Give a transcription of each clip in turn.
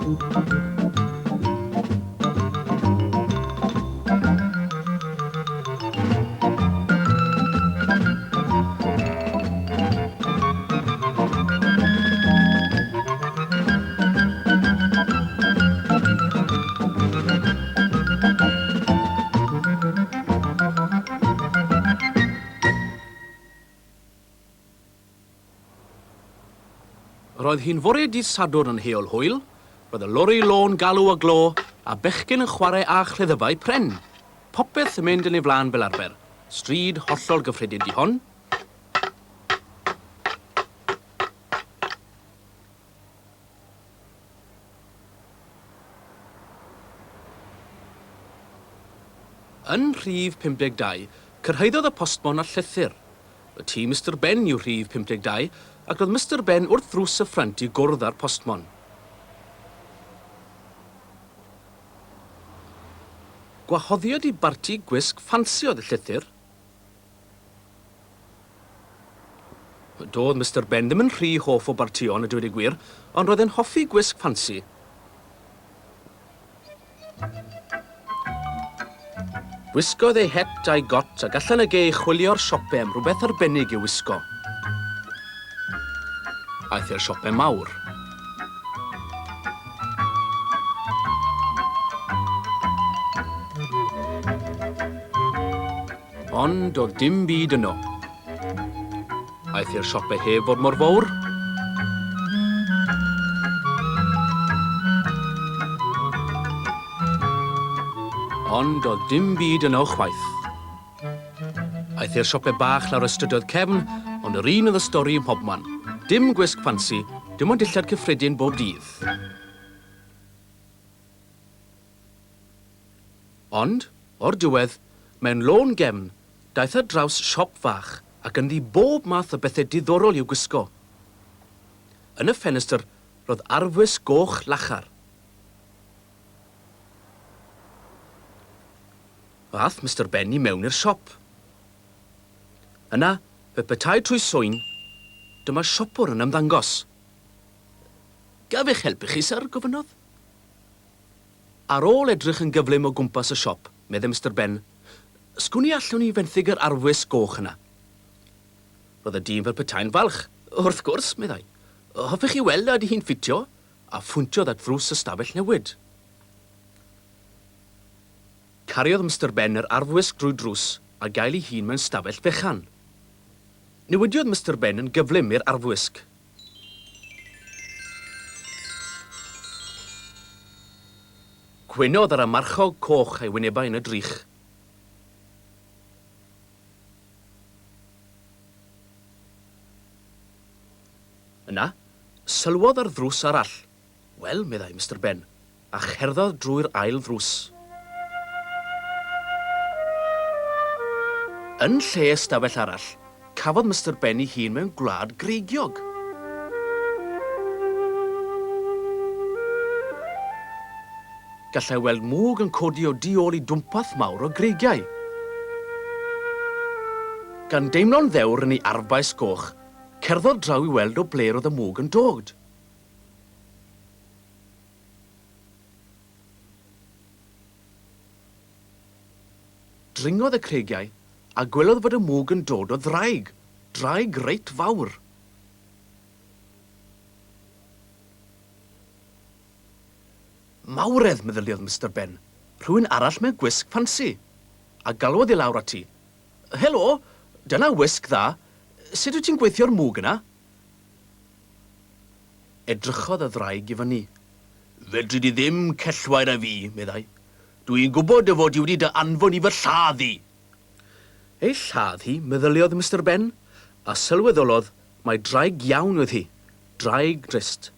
Roedd hi'n fore dydd Sadwrn yn Heol Hwyl. Roedd y lori lôn galw a glo, a bechgyn yn chwarae â chleddyfau pren. Popeth yn mynd yn ei flaen fel arfer. Stryd hollol gyffredin 'di hon. Yn rhif 52, cyrhaeddodd y postmon â llythyr. Y tŷ Mister Ben yw rhif 52, ac roedd Mister Ben wrth ddrws y ffrynt i gwrdd â'r postmon. Gwahoddiad i barti gwisg ffansi oedd y llythyr. Doedd Mister Ben ddim yn rhy hoff o bartïon, a dweud y gwir, ond roedd e'n hoffi gwisg ffansi. Gwisgodd ei het a'i got ac allan ag e i chwilio'r siope am rhywbeth arbennig i'w wisgo. Aeth i'r siope mawr. Ond doedd dim byd yno. Aeth i'r siope heb fod mor fawr. Ond doedd dim byd yno chwaith. Aeth i'r siope bach lawr y strydoedd cefn, ond yr un oedd y stori ym mhobman. Dim gwisg ffansi, dim ond dillad cyffredin bob dydd. Ond, o'r diwedd, mewn lôn gefn, daeth ar draws siop fach ac ynddi bob math o bethe diddorol i'w gwisgo. Yn y ffenestr roedd arfwisg goch lachar. Aeth Mister Ben i mewn i'r siop. Yna, fe petai trwy swyn, dyma siopwr yn ymddangos. Gaf eich helpu chi, syr? gofynnodd. Ar ôl edrych yn gyflym o gwmpas y siop, medde Mister Ben, Sgwn i allwn i fenthyg yr arfwisg goch yna? Roedd y dyn fel petai'n falch. Wrth gwrs, meddai. Hoffech chi weld a ydy hi'n ffitio? A phwyntiodd at ddrws y stafell newid. Cariodd Mister Ben yr arfwisg drwy drws a gael ei hun mewn stafell fechan. Newidiodd Mister Ben yn gyflym i'r arfwisg. Cwynodd ar y marchog coch a'i wynebau yn y drych. Yna, sylwodd ar ddrws arall. Wel, meddai Mister Ben, a cherddodd drwy'r ail ddrws. Yn lle ystafell arall, cafodd Mister Ben ei hun mewn gwlad greigiog. Gallai weld mwg yn codi o du ôl i dwmpath mawr o greigiau. Gan deimlo'n ddewr yn ei arfbais goch, cerddodd draw i weld o ble roedd y mwg yn dod. Dringodd y creigiau a gwelodd fod y mwg yn dod o ddraig, draig reit fawr. Mawredd, meddyliodd Mister Ben, rhywun arall mewn gwisg ffansi! A galwodd i lawr ati, Helo, dyna wisg dda, sut wyt ti'n gweithio'r mwg yna? Edrychodd y ddraig i fyny. Fedri di ddim cellwair â fi, meddai. Dw i'n gwybod dy fod di wedi dy anfon i fy lladd i! Ei lladd hi, meddyliodd Mister Ben, a sylweddolodd mai draig iawn oedd hi, draig drist,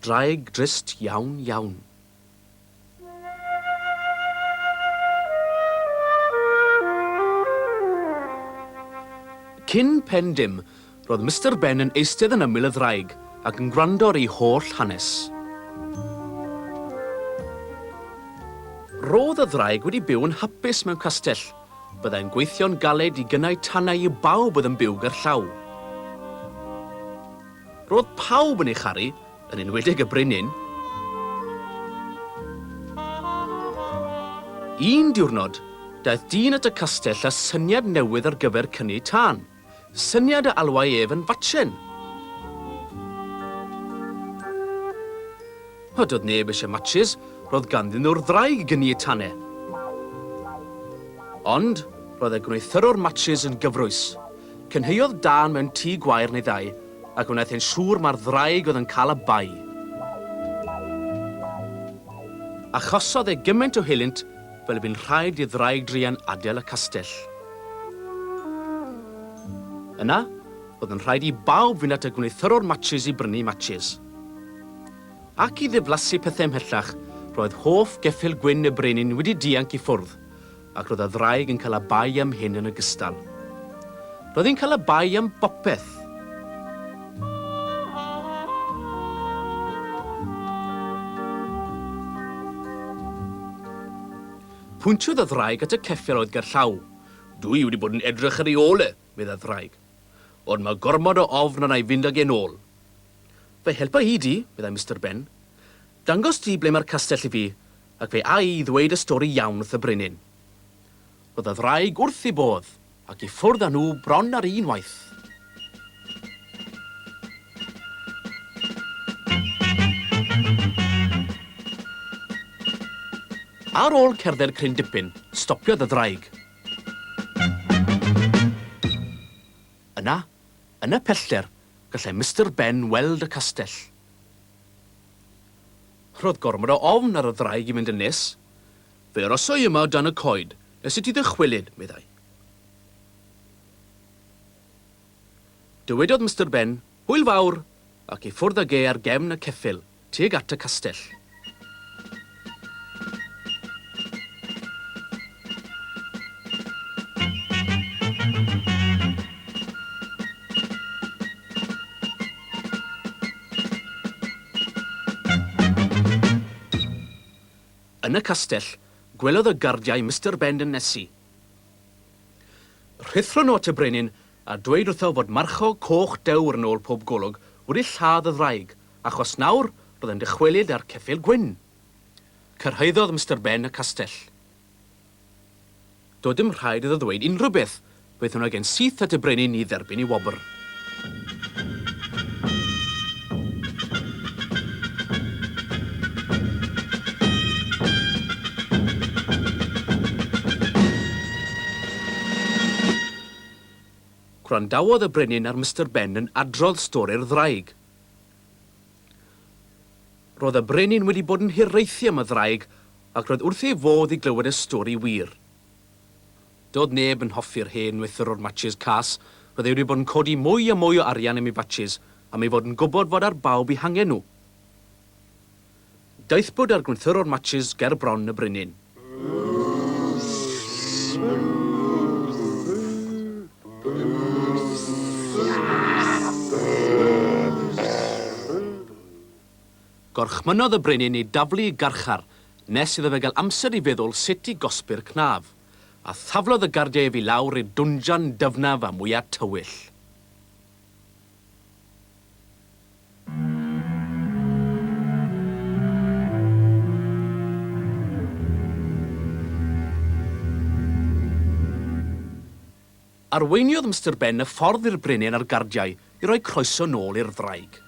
draig drist iawn iawn. Cyn pen dim, roedd Mister Ben yn eistedd yn ymyl y ddraig ac yn gwrando ar ei holl hanes. Roedd y ddraig wedi byw yn hapus mewn castell. Byddai'n gweithio'n galed i gynnau tanau i bawb oedd yn byw gerllaw. Roedd pawb yn ei charu, yn enwedig y brenin. Un diwrnod, daeth dyn at y castell â syniad newydd ar gyfer cynnu tân, syniad a alwai ef yn fatchen. O, doedd neb eisiau matches, roedd ganddyn nhw'r ddraig i gynnu eu tanau. Ond, roedd y gwneuthurwr matches yn gyfrwys. Cynheuodd dân mewn tŷ gwair neu ddau, ac wnaeth e'n siŵr mai'r ddraig oedd yn cael y bai. Achosodd e gymaint o helynt fel y bu'n rhaid i'r ddraig druan adael y castell. Yna, roedd yn rhaid i bawb fynd at y gwneuthurwr matches i brynu matches. Ac i ddiflasu pethau ymhellach, roedd hoff geffyl gwyn y brenin wedi dianc i ffwrdd, ac roedd y ddraig yn cael y bai am hyn yn ogystal. Roedd hi'n cael y bai am bopeth. Pwyntiodd y ddraig at y ceffyl oedd gerllaw. Dw i wedi bod yn edrych ar ei ôl e, meddai'r ddraig. Ond mae gormod o ofn arna i fynd ag e'n ôl. Fe helpa i di, meddai Mister Ben. Dangos di ble mae'r castell i fi, ac fe a i i ddweud y stori iawn wrth y brenin. Roedd y ddraig wrth ei bodd, ac i ffwrdd â nhw bron ar un waith. Ar ôl cerdded cryn dipyn, stopiodd y ddraig. Yna, yn y pellter, gallai Mister Ben weld y castell. Roedd gormod o ofn ar y ddraig i fynd yn nes. Fe arosai yma o dan y coed nes i ti ddychwelyd, meddai. Dywedodd Mister Ben, Hwyl fawr! ac i ffwrdd ag e ar gefn y ceffyl, tuag at y castell. Yn y castell, gwelodd y gardiau Mister Ben yn nesu. Rhuthron nhw at y brenin a dweud wrtho fod marchog coch dewr yn ôl pob golwg wedi lladd y ddraig, achos nawr roedd e'n dychwelyd â'r ceffyl gwyn. Cyrhaeddodd Mister Ben y castell. Doedd dim rhaid iddo ddweud unrhyw beth, fe aethon nhw ag e'n syth at y brenin i dderbyn ei wobr. Gwrandawodd y brenin ar Mister Ben yn adrodd stori'r ddraig. Roedd y brenin wedi bod yn hiraethu am y ddraig ac roedd wrth ei fodd i glywed y stori wir. Doedd neb yn hoffi'r hen wneuthurwr matches cas, roedd e wedi bod yn codi mwy a mwy o arian am ei fatches am ei fod yn gwybod fod ar bawb eu hangen nhw. Daethpwyd â'r gwneuthurwr matches ger bron y brenin. Gorchmynnodd y brenin ei daflu i garchar nes iddo fe gael amser i feddwl sut i gosbi'r cnaf, a thaflodd y gardiau ef i lawr i'r dwnjan dyfnaf a mwya tywyll. Arweiniodd Mister Ben y ffordd i'r brenin a'r gardiau i roi croeso nôl i'r ddraig.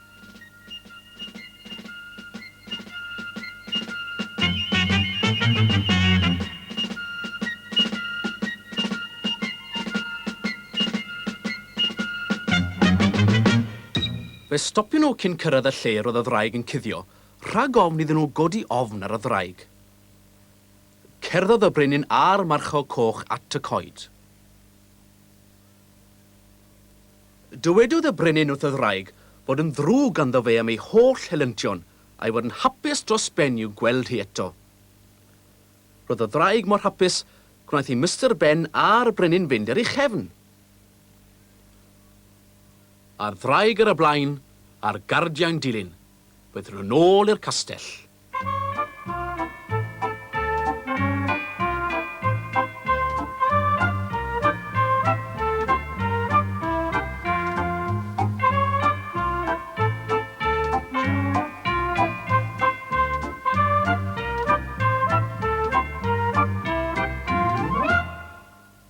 Fe stopion nhw cyn cyrraedd y lle roedd y ddraig yn cuddio, rhag ofn iddyn nhw godi ofn ar y ddraig. Cerddodd y brenin a'r marchog coch at y coed. Dywedodd y brenin wrth y ddraig fod yn ddrwg ganddo fe am ei holl helyntion a'i fod yn hapus dros ben i'w gweld hi eto. Roedd y ddraig mor hapus, gwnaeth i Mister Ben a'r brenin fynd ar ei chefn. A'r ddraig ar y blaen, a'r gardiau'n dilyn, fe aethon nhw nôl i'r castell.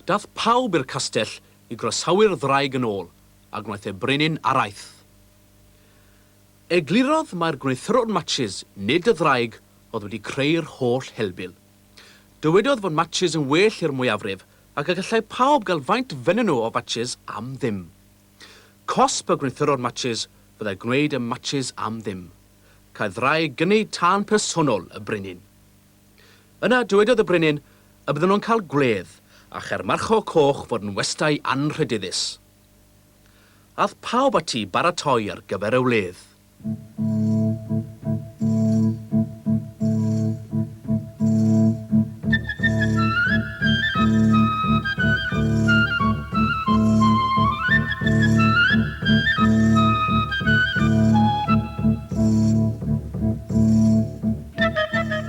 Daeth pawb i'r castell i groesawu'r ddraig yn ôl, a gwnaeth y brenin araith. Eglurodd mai'r gwneuthurwr matshis, nid y ddraig, oedd wedi creu'r holl helbul. Dywedodd fod matshis yn well i'r mwyafrif ac y gallai pawb gael faint fennyn nhw o fatshis am ddim. Cosb y gwneuthurwr matshis fyddai gwneud y matshis am ddim. Câi ddraig gynnu tân personol y brenin. Yna dywedodd y brenin y bydden nhw'n cael gwledd, a chai'r marchog coch fod yn westai anrhydeddus. Aeth pawb ati i baratoi ar gyfer y wledd.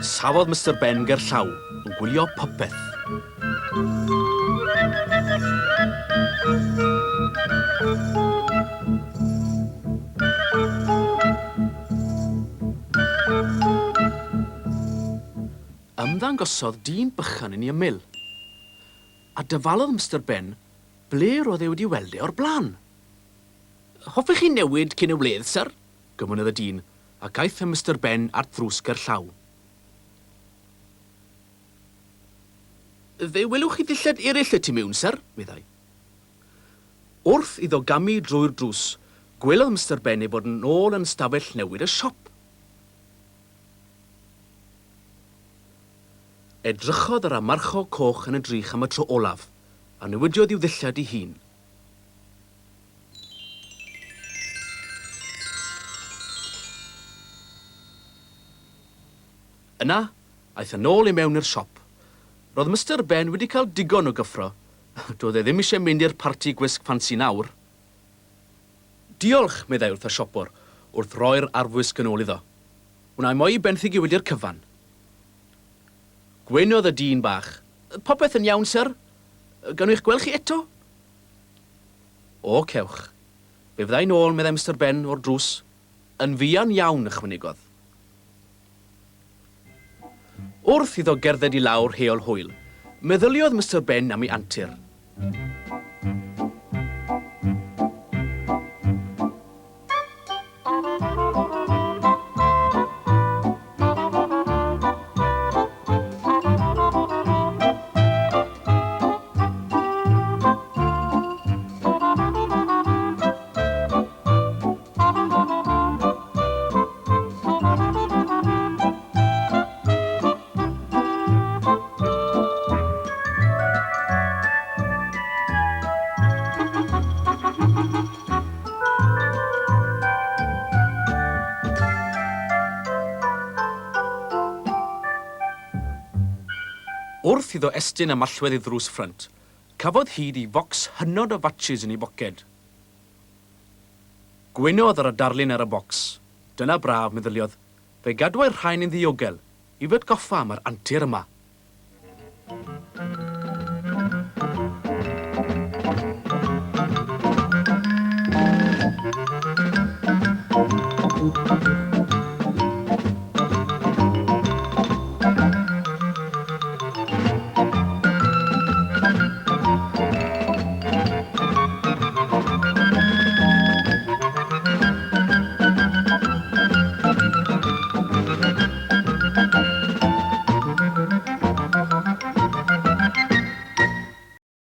Safodd Mister Ben gerllaw yn gwylio popeth. Ymddangosodd dyn bychan yn ei ymyl, a dyfalodd Mister Ben ble roedd e wedi weld e o'r blaen. Hoffech chi newid cyn y wledd, syr? gofynnodd y dyn, ac aeth â Mister Ben at ddrws gerllaw. Fe welwch chi ddillad eraill y tu mewn, syr, meddai. Wrth iddo gamu drwy'r drws, gwelodd Mister Ben ei fod yn ôl yn ystafell newid y siop. Edrychodd ar y marchog coch yn y drych am y tro olaf, a newidiodd i'w ddillad ei hun. Yna, aeth yn ôl i mewn i'r siop. Roedd Mister Ben wedi cael digon o gyffro. Doedd e ddim eisiau mynd i'r parti gwisg ffansi nawr. Diolch, meddai wrth y siopwr, wrth roi'r arfwisg yn ôl iddo. Wna i mo'i benthyg i wedi'r cyfan. Gwenodd y dyn bach. Popeth yn iawn, syr. Gawn ni'ch gweld chi eto? O, cewch. Fe fydda i'n ôl, meddai Mister Ben o'r drws. Yn fuan iawn, ychwanegodd. Wrth iddo gerdded i lawr Heol Hwyl, meddyliodd Mister Ben am ei antur. Wrth iddo estyn am allwedd i ddrws ffrynt, cafodd hyd i focs hynod o fatshis yn ei boced. Gwenodd ar y darlun ar y bocs. Dyna braf, meddyliodd. Fe gadwai'r rhain yn ddiogel, i fy atgoffa am yr antur yma.